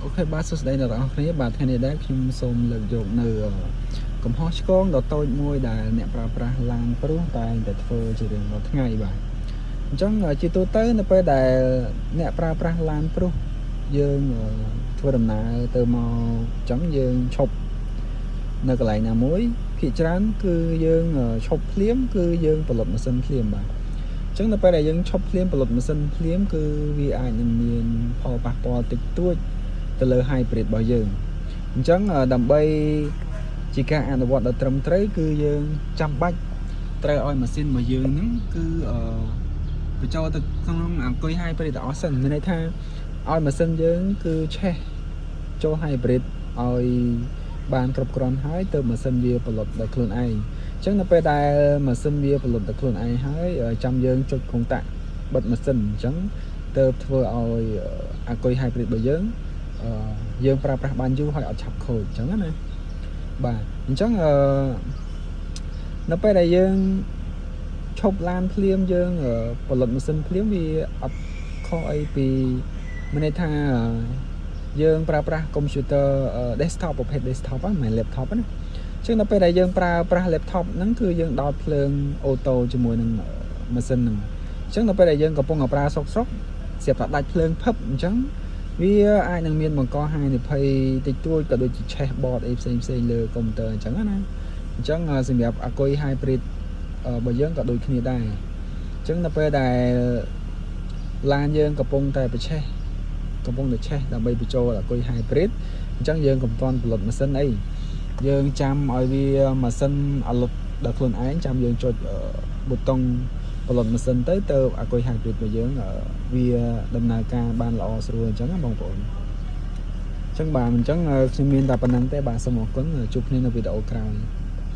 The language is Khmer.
OK បាទសួស្តីអ្នកទាំងអស់គ្នាបាទថ្ងៃនេះដែរខ្ញុំសូមលើកយកនៅកំហុសឆ្គងដ៏តូចមួយដែលអ្នកប្រើប្រាស់ឡានព្រុសតែងតែធ្វើជារៀងរាល់ថ្ងៃបាទអញ្ចឹងជាទូទៅនៅពេលដែលអ្នកប្រើប្រាស់ឡានព្រុសយើងធ្វើដំណើរទៅមកអញ្ចឹងយើងឈប់នៅកន្លែងណាមួយភាគច្រើនគឺយើងឈប់ភ្លាមគឺយើងពន្លត់ម៉ាស៊ីនភ្លាមបាទអញ្ចឹងនៅពេលដែលយើងឈប់ភ្លាមពន្លត់ម៉ាស៊ីនភ្លាមគឺវាអាចនឹងមានផលប៉ះពាល់តិចតួចទៅលើ hybrid របស់យើងអញ្ចឹងដើម្បីជាការអនុវត្តដ៏ត្រឹមត្រូវគឺយើងចាំបាច់ត្រូវឲ្យម៉ាស៊ីនរបស់យើងហ្នឹងគឺអឺបញ្ចូលទៅក្នុងអាគុយ hybrid ទាំងអស់សិនមានន័យថាឲ្យម៉ាស៊ីនយើងគឺឆេះចូល hybrid ឲ្យបានគ្រប់គ្រាន់ហើយទៅម៉ាស៊ីនវាផលិតដោយខ្លួនឯងអញ្ចឹងនៅពេលដែលម៉ាស៊ីនវាផលិតដោយខ្លួនឯងហើយចាំយើងចុចកុងតាក់បិទម៉ាស៊ីនអញ្ចឹងទៅធ្វើឲ្យអាគុយ hybrid របស់យើងយើងប្រើប្រាស់បានយូរហើយអត់ឆាប់ខូចអញ្ចឹងណាបាទអញ្ចឹងអឺនៅពេលដែលយើងឈប់ឡានភ្លាមយើងផលិតម៉ាស៊ីនភ្លាមវាអត់ខុសអីពីមានន័យថាយើងប្រើប្រាស់កុំព្យូទ័រ desktop ប្រភេទ desktop ហ្នឹងមិនមែន laptop ណាអញ្ចឹងដល់ពេលដែលយើងប្រើប្រាស់ laptop ហ្នឹងគឺយើងដោតភ្លើង auto ជាមួយនឹងម៉ាស៊ីនហ្នឹងអញ្ចឹងដល់ពេលដែលយើងកំពុងតែប្រើសុកសុកស្រាប់តែដាច់ភ្លើងភឹបអញ្ចឹងវាអាចនឹងមានបង្កហានិភ័យតិចតួចក៏ដូចជាឆេះ board អីផ្សេងផ្សេងលើកុំព្យូទ័រអញ្ចឹងណាអញ្ចឹងសម្រាប់អាគុយ hybrid របស់យើងក៏ដូចគ្នាដែរអញ្ចឹងដល់ពេលដែលឡានយើងកំពុងតែប្រឆេះកំពុងតែឆេះដើម្បីបញ្ចូលអាគុយ hybrid អញ្ចឹងយើងកុំទាន់ផលិតម៉ាស៊ីនអីយើងចាំឲ្យវាម៉ាស៊ីនអាលុតដល់ខ្លួនឯងចាំយើងចុចប៊ូតុងផលិតម៉ាស៊ីនទៅទៅអាគុយ hybrid របស់យើងវាដំណើរការបានល្អស្រួលអញ្ចឹងណាបងប្អូនអញ្ចឹងបាទអញ្ចឹងខ្ញុំមានតែប៉ុណ្ណឹងទេបាទសូមអរគុណជួបគ្នានៅវីដេអូក្រោយ។